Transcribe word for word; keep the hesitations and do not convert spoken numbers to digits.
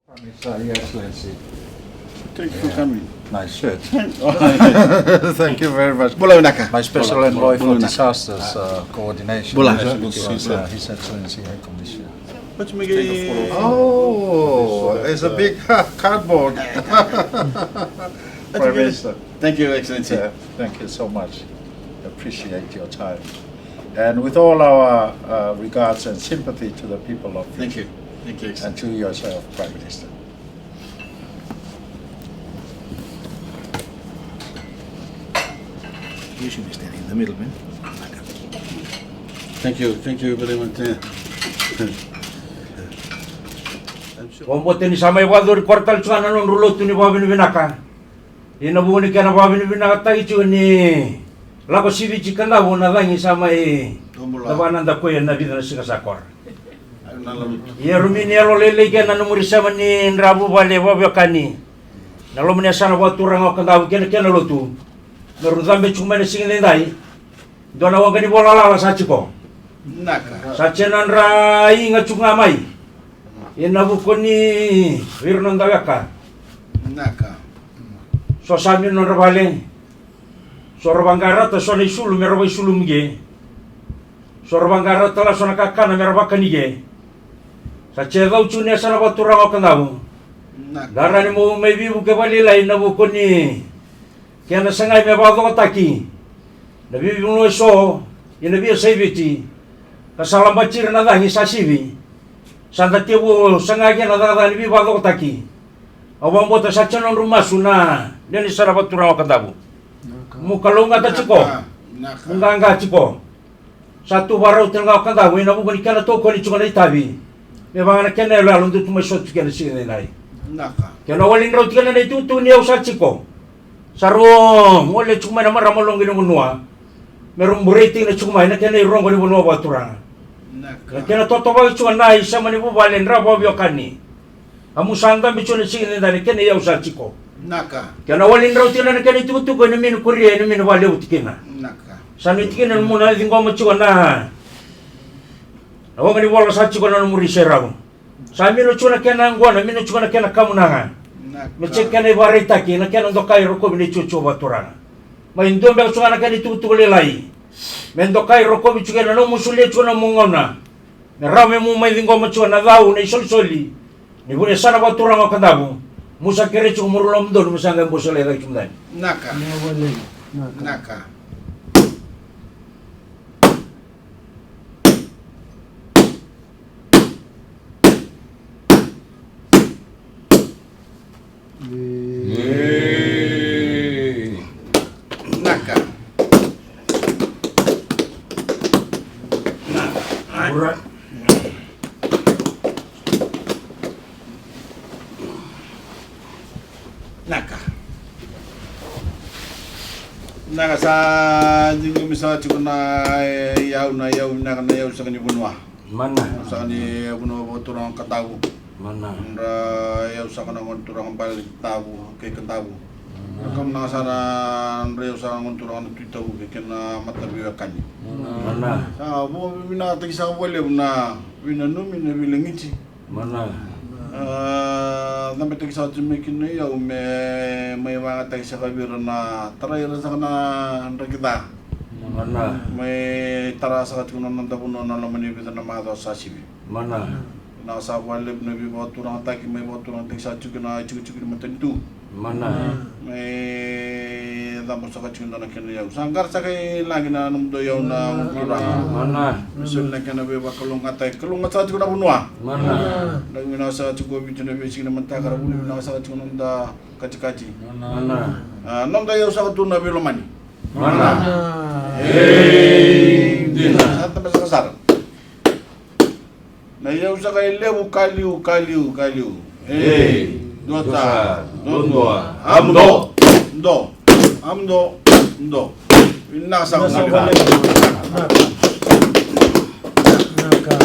Prime Minister, Your Excellency. Thank you for coming. Nice shirt. Thank you very much. Bula vinaka. My special envoy for disasters, uh, coordination. Bula. His Excellency High Commissioner. Oh, it's a big cardboard. Prime Minister. Thank you, Excellency. Uh, thank you so much. Appreciate your time. And with all our, uh, regards and sympathy to the people of Fiji. Thank you. Thank you, Excellency. And to yourself, Prime Minister. You should be standing in the middle, man. Thank you, thank you very much. Vakabauta ni sa mai vakayacori koya tale tu ga na nodrau lotu ni vakavinavinaka. Ia na vuku ni kena vakavinavinakataki tiko ni lako siviti Kadavu na cagi sa mai na vakanadaku ena vica na siga sa kora. Ia rumi ni yalolailai kei na nomu risema ni dra vuvale vakaveiwekani na loma ni yasana vakaturaga o Kadavu kei na kena lotu. Me rau cabe tiko mai na siga edaidai. Dua na waqa ni vola lala sa tiko. Sa tiko na dra iga tiko ga mai ena vuku ni vei ira na noda weka. So sa mini nodra vale. So ra vaqarata so na isulu me ra vakaisulu muqe. So ra vaqarata la so na kakana me ra vakani ke. Sa tiko cau tiko ni yasana vakaturaga o Kadavu. Qara ni mo mai veivuke vakalailai na vuku ni kena sagai me vakacokotaki na veivanua eso ena veiyasai Viti, ka sa labati ira na cagi sa sivi. Sa da tekivu saga kina na cakacaka ni veivakacokotaki. Au vakabauta sa tiko na nodrau masu na lewe ni yasana vakaturaga o Kadavu. Mo kalougata tiko. Mo qaqa tiko. Sa tu vakarau tale ga o Kadavu ena vuku ni kena tokoni tiko na itavi. Me vaka na kena iyaloyalo dou tu mai sota tiko ena siga edaidai. Kena wali drau tiko na itukutuku ni yau sa tiko. Sa rau gole tiko mai na marama loqi ni vanua me rau burei tiko na tiko mai na kena irogo ni vanua vakaturaga. Na kena totovaki tiko na isema ni vuvale dra vakaveiwekani. A mu sa dabe tiko na siga edaidai na kena iyau sa tiko. Kena wali drau tiko na kena itukutuku ena mini kuria ena mini vakalevu tikina. Sa nuitaki na nomu na ciqoma tiko na na waqa ni vola sa tiko na nomu ri serau. Sa mino tiko na kena yaqona, mino tiko na kena kamunaga. Me tiko kena ivakaraitaki na kena dokai rokovi na itukutuku vakaturaga. Mai dua beka tiko ga na kena itukutuku lailai me dokai rokovi tiko ena nomu solia tiko na nomu gauna. Me rawa me mu mai ciqoma tiko na cau na isolisoli ni vuni yasana vakaturaga o Kadavu. Mu sa kerei tiko mo rau lomamudonu me sa qai bau solia cake tiko mudani. Naka. Naka. Naka. Naka. Naka, sa ciqomi saka tiko na, e, iyau, na iyau vinaka, na iyau saka ni vanua. Mana. Saka ni vanua vakaturaga Kadavu. Mana. Nodra iyau saka na gone turaga Bale Tavu kei Kadavu. Mana. Kamunaga saka na nodra iyau saka na gone turaga na Tui Tavu kei kena mataveiwekani. Mana. Sa vakavinavinakataki saka vakalevu na veinanumi, na veilagiti. Mana. A, cabetaki saka tiko mai kina iyau me mai vakayagataki saka vei ira na tarai ira saka na draki ca. Mana. Mai tara saka tiko na noda vanua na loma ni vica na macawa sa sivi. Mana. Vinaka saka vakalevu na veivakaturagataki, mai vakaturagataki saka tiko na itikotiko ni matanitu. Mana. Me cabo saka tiko dua na kena iyau. Sa qara saka i lagi na nomudou iyau na gone turaga. Mana. Me soli na kena veivakalougatataki, kalougata saka tiko na vanua. Mana. Laki vinaka saka tiko Viti na veisiga ni mataka, ra vuli vinaka saka tiko noda katikati. Mana. A, noda iyau saka tu na veilomani. Mana. Ei, dina. Sa tabe saka sara. Na iyau saka e levu, ka liu, ka liu, ka liu. Ei, dua, sa, dua, dua. Amudo. Do. Amudo. Do. Vinaka saka. Naka. Naka. Naka.